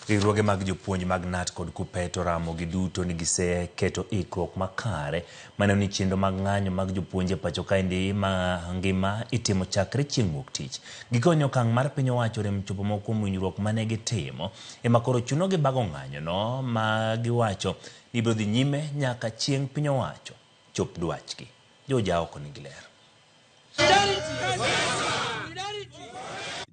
Riwruoge mag jopuonj mag KNUT kod KUPPET oramo giduto ni giseketo ikruok makare maneno ni chenro mag ng'anyo mag jopuonj e pacho kaendi mangima itimo chakre chieng' wuok tich. Gikoni okang' mar piny owacho orem chopo moko kuom winjruok mane gitimo ema koro chunogi bago ng'anyono ma giwacho ni ibiro dhi nyime nyaka chieng' piny owacho chop dwachgi. George Aoko nigi ler.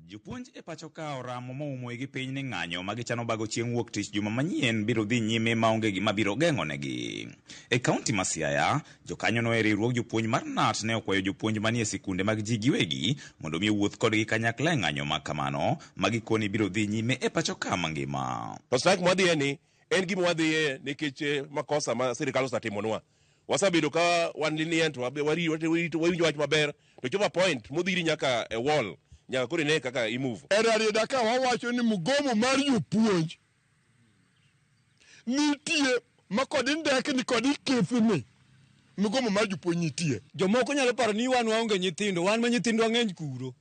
Jopuonj e pacho ka oramo moumo igi piny ni ng'anyo ma gichano bago chieng' wuok tich juma manyien biro dhi nyime maonge gima biro geng'onegi. E kaunti ma Siaya, jokanyono e riwruog jopuonj mar KNUT ne okwayo jopuonj manie sikunde mag ji giwegi mondo mi owuoth kodgi kanyakla e ng'anyo ma kamano ma gikoni biro dhi nyime e pacho ka mangima. To strike mwadhiye ni en gima wadhiye nikech makosa ma sirikal osetimonwa. Wasebedo ka wan lenient, wawinjo wach maber, to chopo a point modhiri nyaka e wall, nyaka koro ine kaka i move. E Rarieda ka wawacho ni mgomo mar jopuonj nitie ma kod indekni kod ikethni mgomo mar jopuonj nitie. Jomoko nyalo paro ni wan waonge nyithindo, wan ma nyithindwa ng'eny kuro.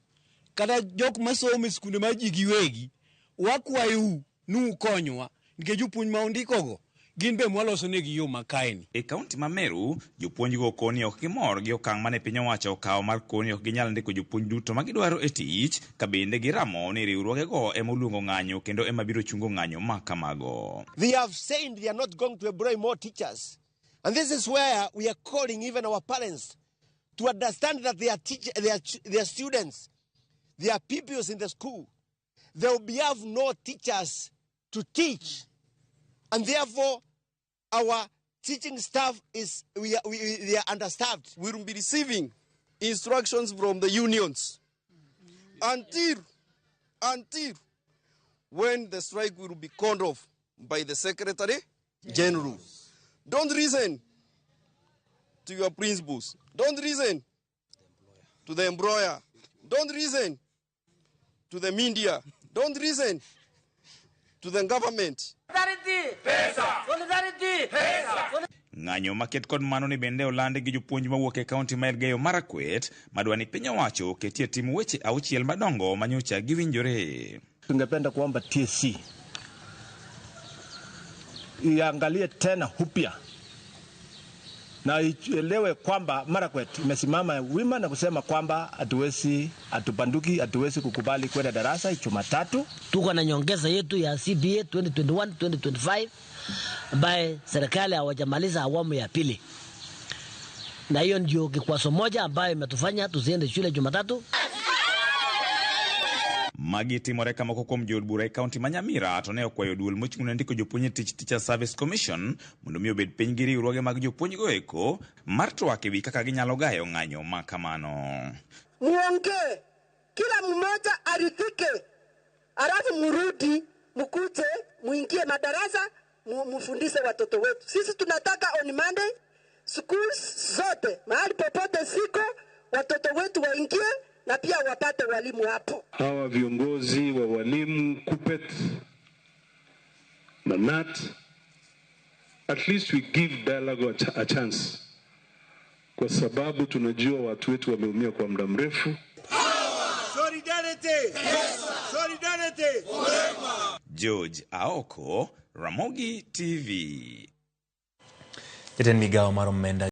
Kata jok masomo e skunde mar ji giwegi, wakwayou ni ukonywa nikech jopuonj ma undikogo gin be mwaloso negi yo makaeni. E kaunti ma Meru, jopuonjgo koni ok gimor gi okang' mane piny owacho okawo mar koni ok ginyal ndiko jopuonj duto ma gidwaro e tich, ka bende giramo ni riwruogego ema oluongo ng'anyo kendo ema biro chungo ng'anyo ma kamago. They have said they are not going to employ more teachers. And this is where we are calling even our parents to understand that they are students, they are pupils in the school. They will be have no teachers to teach. And therefore, our teaching staff is, we are, we, they are understaffed. We will be receiving instructions from the unions until when the strike will be called off by the Secretary General. Don't listen to your principals. Don't listen to the employer. Don't listen to the media. Don't listen to the government. Ng'anyo maket kod mano ni bende olandi gi jopuonj mawuok e kaunti ma Elgeyo Marakwet madwa ni piny owacho oketie tim weche auchiel madongo manyocha giwinjore. Tungependa kuomba TSC iangalie tena upya na ielewe kwamba Marakwet imesimama wima na kusema kwamba hatuwezi, hatubanduki, hatuwezi kukubali kwenda darasa Jumatatu. Tuko na nyongeza yetu ya CBA 2021 2025 ambaye serikali hawajamaliza awamu ya pili, na hiyo ndio kikwazo moja ambayo imetufanya tusiende shule Jumatatu. Magi timore ka moko kuom jood bura e kaunti ma Nyamira to ne okwayo duol mochung' ne ndiko jopuonj e tich Teacher Service Commission mondo mi obed piny gi riwruoge mag jopuonj go eko mar twak ewi kaka ginyalo gayo ng'anyo ma kamano. Muongee, kila mmoja aridhike, alafu murudi mkuje muingie madarasa mufundishe watoto wetu. Sisi tunataka on Monday schools zote mahali popote siko watoto wetu waingie na pia wapate walimu hapo. Hawa viongozi wa walimu KUPPET na KNUT, at least we give dialogue a chance, kwa sababu tunajua watu wetu wameumia kwa muda mrefu. Solidarity! Solidarity! George Aoko, Ramogi TV. Jatend migawo mar omenda